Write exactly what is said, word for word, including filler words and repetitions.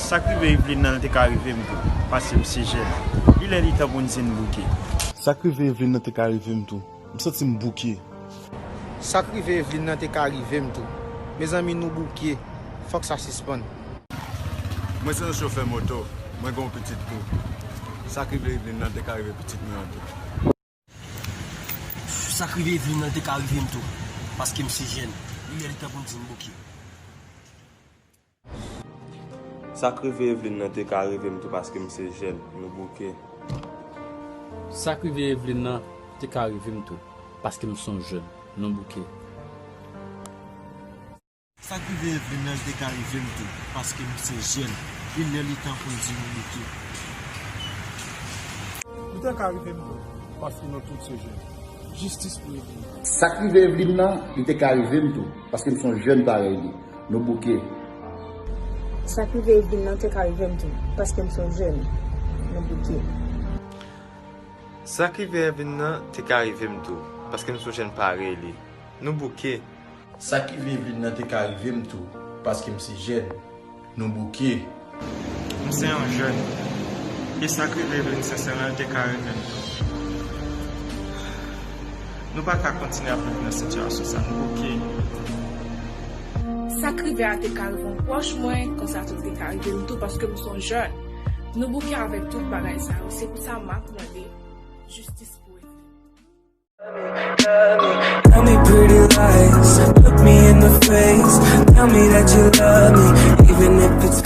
Sa k rive Eveline nan, l te ka rive m tou, paske m se jèn. Li lè li tan pou n di n bouke. Sa k rive Eveline nan te ka rive m tou. M santi m bouke. Sa k rive Eveline nan te ka rive m tou. Mezanmi, nou bouke. Fòk sa sispann. Mwen se yon chofè moto. Mwen gen yon pitit tou. Sa k rive Eveline nan te ka rive pitit mwen an tou. Sa k rive Eveline nan te ka rive m tou, paske m se jèn. Li lè li tan pou n di n bouke. Sa k rive Eveline nan te ka rive m tou, paske m se jèn. Nou bouke. Sa k rive Eveline nan te ka rive m tou, paske m se yon jèn. Nou bouke. Sa k rive Eveline nan te ka rive m tou, paske m se jèn. Li lè li tan pou n di nou bouke. Li te ka rive m tou, paske nou tout se jèn. Jistis pou Eveline. Sa k rive Eveline nan, li te ka rive m tou, paske m se yon jèn parèy li. Nou bouke. Sa k rive Eveline nan te ka rive m tou, paske m se yon jèn. Nou bouke. Sa k rive Eveline nan te ka rive m tou, paske m se yon jèn parèy li. Nou bouke. Sa k rive Eveline nan te ka rive m tou, paske m se jèn. Nou bouke. M se yon jèn. E sa k rive Eveline Sincère lan te ka rive m tou. Nou pa ka kontinye ap viv nan sitiyasyon sa, nou bouke. Sa k rive a te ka rive yon pwòch mwen, konsa tou te ka rive m tou, paske m se yon jèn. Nou bouke avèk tout bagay sa yo, se pou sa m ap mande jistis pou Eveline. Tell me pretty lies, look me in the face, tell me that you love me, even if it's